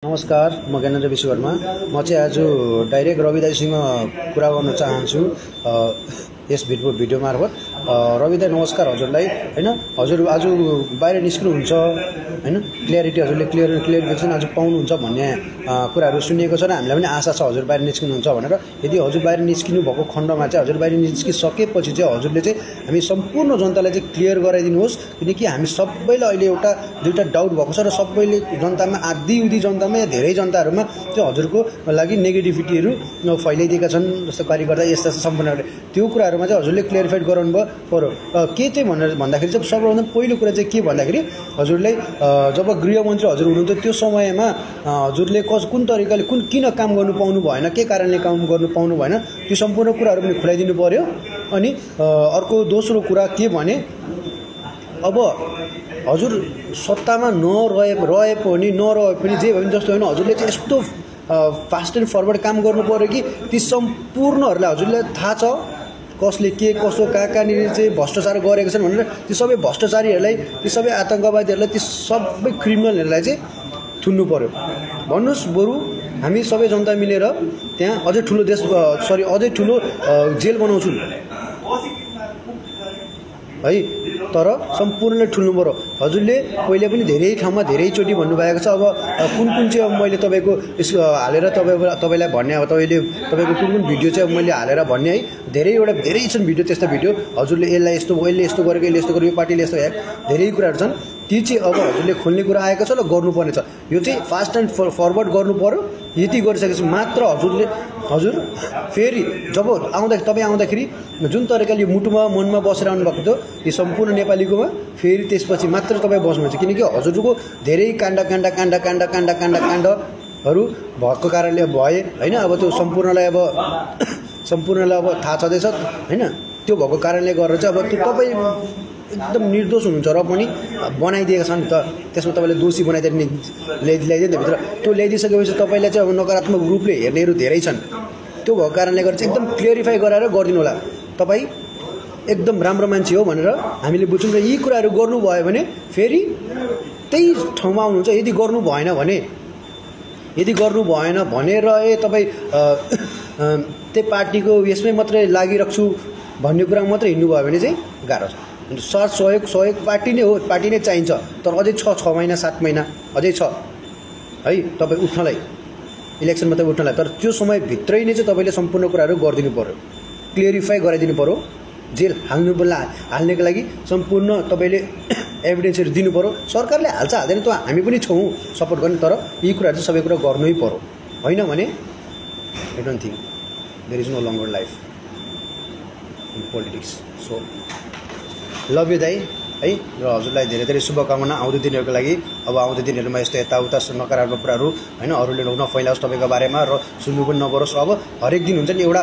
नमस्कार, म ज्ञानेन्द्र विश्वकर्मा। म चाहिँ आज डाइरेक्ट रवि दाइसँग कुरा गर्न चाहन्छु यस भिडियो मार्फत। रवि दाइ नमस्कार हजुरलाई। हैन, हजुर आज बाहिर निस्किनुहुन्छ हैन, क्ल्यारिटी हजुरले क्लियरिफिकेसन आज पाउनुहुन्छ भन्ने कुराहरू सुनिएको छ र हामीलाई पनि आशा छ हजुर बाहिर निस्किनुहुन्छ भनेर। यदि हजुर बाहिर निस्किनु भएको खण्डमा चाहिँ हजुर बाहिर निस्किसकेपछि चाहिँ हजुरले चाहिँ हामी सम्पूर्ण जनतालाई चाहिँ क्लियर गराइदिनुहोस्, किनकि हामी सबैलाई अहिले एउटा दुईटा डाउट भएको छ र सबैले जनतामा आधी जनतामा या धेरै जनताहरूमा चाहिँ हजुरको लागि नेगेटिभिटीहरू फैलाइदिएका छन्। जस्तो कार्यकर्ता यस्ता सम्पूर्ण त्यो कुराहरूमा चाहिँ हजुरले क्लियरिफाइड गराउनु पर्यो। के चाहिँ भन्दाखेरि चाहिँ सर्वप्रथम पहिलो कुरा चाहिँ के भन्दाखेरि हजुरले जब गृहमन्त्री हजुर हुनुहुन्थ्यो त्यो समयमा हजुरले कुन तरिकाले किन काम गर्नु पाउनु भएन, के कारणले काम गर्नु पाउनु भएन, त्यो सम्पूर्ण कुराहरू पनि खुलाइदिनु पर्यो। अनि अर्को दोस्रो कुरा के भने, अब हजुर सत्तामा रहे पनि जे भए पनि जस्तो होइन, हजुरले चाहिँ यस्तो फास्ट एन्ड फरवर्ड काम गर्नु पर्यो कि ती सम्पूर्णहरूलाई हजुरलाई थाहा छ कसले के कसो कहाँनिर चाहिँ भ्रष्टाचार गरेका छन् भनेर ती सबै भ्रष्टाचारीहरूलाई, ती सबै आतङ्कवादीहरूलाई, ती सबै क्रिमिनलहरूलाई चाहिँ थुन्नु पर्यो। भन्नुहोस्, बरु हामी सबै जनता मिलेर त्यहाँ अझै ठुलो अझै ठुलो जेल बनाउँछौँ है, तर सम्पूर्णले ठुल्नु पर्यो। हजुरले पहिले पनि धेरै ठाउँमा धेरैचोटि भन्नुभएको छ। अब कुन चाहिँ अब मैले तपाईँको हालेर तपाईँलाई भन्ने, अब तपाईँको कुन भिडियो चाहिँ अब मैले हालेर भन्ने है, धेरै छन् भिडियो, त्यस्ता भिडियो हजुरले यसले यस्तो गरेको, यसले यस्तो गरेको, यो पार्टीले यस्तो धेरै कुराहरू छन्। ती चाहिँ अब हजुरले खोल्ने कुरा आएको छ र गर्नुपर्ने छ। यो चाहिँ फास्ट एन्ड फरवर्ड गर्नु पर्यो। यति गरिसकेपछि मात्र हजुर फेरि जब तपाईँ आउँदाखेरि जुन तरिकाले मुटुमा मनमा बसेर आउनु भएको थियो यो सम्पूर्ण नेपालीकोमा, फेरि त्यसपछि मात्र तपाईँ बस्नुहुन्छ। किनकि हजुरको धेरै काण्डहरू भएको कारणले भए होइन, अब त्यो सम्पूर्णलाई अब थाहा छँदैछ होइन, त्यो भएको कारणले गरेर चाहिँ अब त्यो तपाईँ एकदम निर्दोष हुनुहुन्छ र पनि बनाइदिएको छ नि त। त्यसमा तपाईँले दोषी बनाइदिएर ल्याइदियो नि त भित्र। त्यो ल्याइदिइसकेपछि तपाईँलाई चाहिँ अब नकारात्मक रूपले हेर्नेहरू धेरै छन्। त्यो भएको कारणले गर्दा चाहिँ एकदम क्लियरिफाई गराएर गरिदिनु होला। तपाईँ एकदम राम्रो मान्छे हो भनेर हामीले बुझ्छौँ र यी कुराहरू गर्नुभयो भने फेरि त्यही ठाउँमा आउनुहुन्छ। यदि गर्नु भएन भनेर तपाईँ त्यही पार्टीको यसमै मात्रै लागिराख्छु भन्ने कुरा मात्रै हिँड्नुभयो भने चाहिँ गाह्रो छ। साथ सहयोग पार्टी नै हो, पार्टी नै चाहिन्छ, तर अझै 6 महिना 7 महिना अझै छ है तपाईँ उठ्नलाई, इलेक्सनमा तपाईँ उठ्नलाई। तर त्यो समयभित्रै नै चाहिँ तपाईँले सम्पूर्ण कुराहरू गरिदिनु पर्यो, क्लियरिफाई गराइदिनु पर्यो। जेल हाल्नेको लागि सम्पूर्ण तपाईँले एभिडेन्सहरू दिनु पर्यो। सरकारले हाल्छ हाल्दैन त हामी पनि छौँ सपोर्ट गर्ने, तर यी कुराहरू चाहिँ सबै कुरा गर्नै पर्यो। होइन भने I don't think there is no longer life in politics. So love you दाइ है, र हजुरलाई धेरै शुभकामना आउँदो दिनहरूको लागि। अब आउँदो दिनहरूमा यस्तो यताउता नकारात्मक कुराहरू होइन अरूले नफैलाओस् तपाईँको बारेमा, र सुन्नु पनि नपरोस्। अब हरेक दिन हुन्छ नि एउटा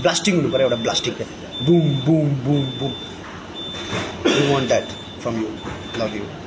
ब्लास्टिङ हुनु पऱ्यो, एउटा blasting boom boom boom boom. We want that from you. Love you.